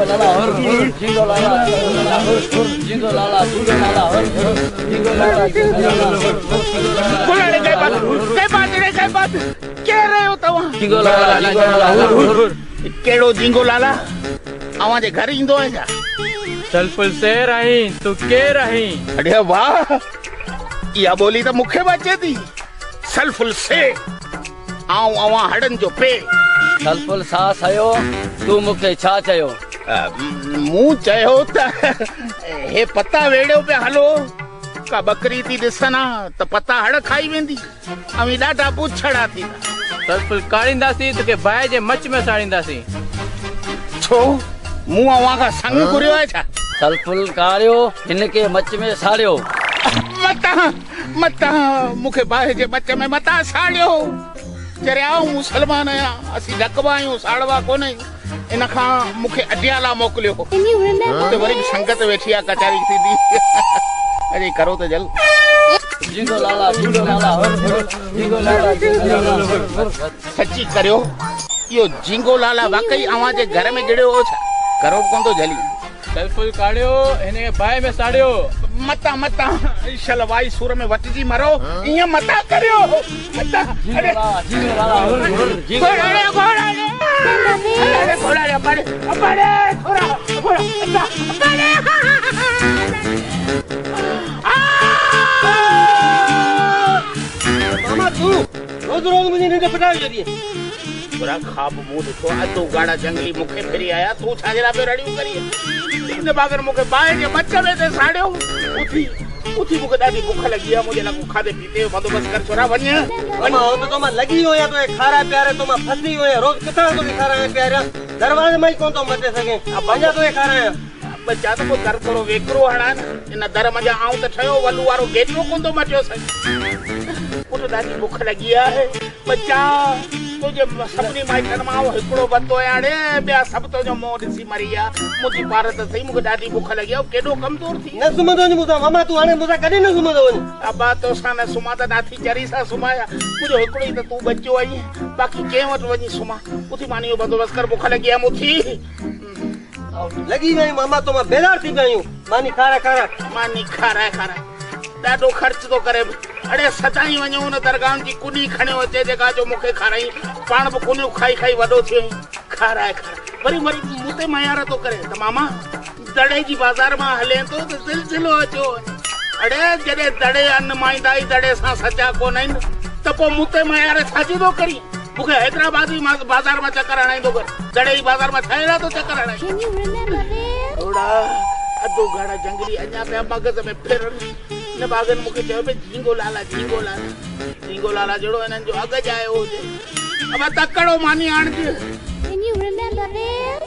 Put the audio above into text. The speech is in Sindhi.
جهينگو لالا هر هر جهينگو لالا هر هر جهينگو لالا جهينگو لالا هر هر جهينگو لالا جهينگو لالا هر هر. گهوڙا ڙي غيبت غيبت ڙي غيبت ڪير آهيو توهان؟ جهينگو لالا جهينگو لالا هر هر. ڪهڙو جهينگو لالا؟ اوهان جي گهر ايندو آهي ڇا؟ سلفل سير آهين تون ڪير آهين؟ اڙي واهه اها ٻولي ته مون کي به اچي ٿي. سلفل سي آئون اوهان هڙن جو پي. سلفل ساهه سيو تون مون کي ڇا چيو؟ مون چيو ته هي پتا ويڙهيو پيا هلو، ڪا ٻڪري ٿي ڏسن ها ته پتا هڙ کائي ويندي. اوهين ڏاڍا بڇڙا ٿيندا. سلفل ڪاڙينداسين توکي باهه جي مچ ۾ ساڙينداسين. ڇو مون اوهان کان سڱ گهريو آهي ڇا؟ سلفل ڪاڙيو هن کي مچ ۾ ساڙيو. متان متان مون کي باهه جي مچ ۾ متان ساڙيو. چريا آئون مسلمان آهيان، اسين ڍڪبا آهيون ساڙبا ڪونه آهيون. ان کان مون کي اڊيالا موڪليو، اتي وري به سنگت ويٺي آهي ڪچهري ٿيندي. اڙي ڪرو ته جل. جهينگو لالا جهينگو لالا هر هر جهينگو لالا جهينگو لالا هر هر. سچي ڪريو اهو جهينگو لالا واقعي اوهان جي گهر ۾ گڙيو هو ڇا؟ ڪرو به ڪونه ٿو جهلي. سلفل ڪاڙيو هن کي باهه ۾ ساڙيو. متان متان شل وائي سور ۾ وٽجي مرو ائين متان ڪريو متان. جهينگو لالا جهينگو لالا هر هر جهينگو لالا. گهوڙا ڙي گهوڙا ڙي ابا ڙي ابا ڙي گهوڙا گهوڙا ابا ابا ڙي. ماما تون روز روز منهنجي ننڊ ڦٽائي ڇڏي. برا خواب مون ڏٺو اڌ اگهاڙا جنگلي مون کي ڦري آيا، تون ڇا جي لاء پيو رڙيون ڪرين؟ هن باگر مون کي باهه جي مچ ۾ ٿي ساڙيو. اٿي اٿي مون کي ڏاڍي بک لڳي آهي، منهنجي لاء ڪو کاڌي پيتي جو بندوبست ڪر ڇورا وڃ. ماما هو ته تو مان لڳي ويو آهيان، توکي کارائي پياري تو مان ڦسي ويو آهيان، روز ڪٿان توکي کارايان پياريان، دروازي مان ئي ڪونه ٿو مٽي سگهين، اڃا توکي کارايان. ٻچا ته پوء در ٿورو ويڪرو هڻاء نه، ان در منجهان آئون ته ٺهيو ولو وارو گيٽو ڪونه ٿو مٽيو سگهي. پٽ ڏاڍي بک لڳي آهي. ٻچا تنهنجي سڀني مائٽن مان آئون هڪڙو بتو آهيان ڙي، ٻيا سڀ تنهنجو منهن ڏسي مري ويا. منهنجي پارت اٿئي، مون کي ڏاڍي بک لڳي آهي، ڪيڏو ڪمزور ٿي. نه سمهندو وڃ مون سان ماما، تون هاڻي مون سان ڪڏهن نه سمهندو وڃ. ابا توسان نه سمهان ته ناٿي چري سان سمهايان، منهنجو هڪڙو ئي ته تون ٻچو آهين، باقي ڪنهن وٽ وڃي سمهان. اٿي ماني جو بندوبست ڪر، بک لڳي آهي مون ٿي. لڳي ويا آهيون ماما تو مان بيزار ٿي پيا آهيون، ماني کارائي کارائي. ماني کارائي کارائي ڏاڍو خرچ ٿو ڪري. اڙي سدائين وڃو ان درگاهن جي ڪني کڻيو اچي جيڪا جو مون کي کارائين، پاڻ به ڪنيون کائي کائي وڏو ٿيو آهين. کارائي کارائي وري وري مون تي ميار ٿو ڪري ته ماما دڙي جي بازار مان هلين ٿو ته زلزلو اچيو وڃي. اڙي جڏهن دڙي جا نمائندا ئي دڙي سان سچا ڪونه آهن ته پوء مون تي ميار ڇا جي ٿو ڪرين؟ مون کي حيدرآباد جي بازار مان چڪر هڻائيندو ڪر، دڙي جي بازار مان ڇا جي لاء ٿو چڪر هڻائين؟ اوڙا اڌو گهاڙا جنگلي اڃا پيا مغز ۾ ڦرن. نڀاڳن مون کي چيو پئي جهينگو لالا جهينگو لالا جهينگو لالا جهڙو هنن جو اڳ ڄايو هجي. ابا تڪڙو ماني آڻج. Can you remember this?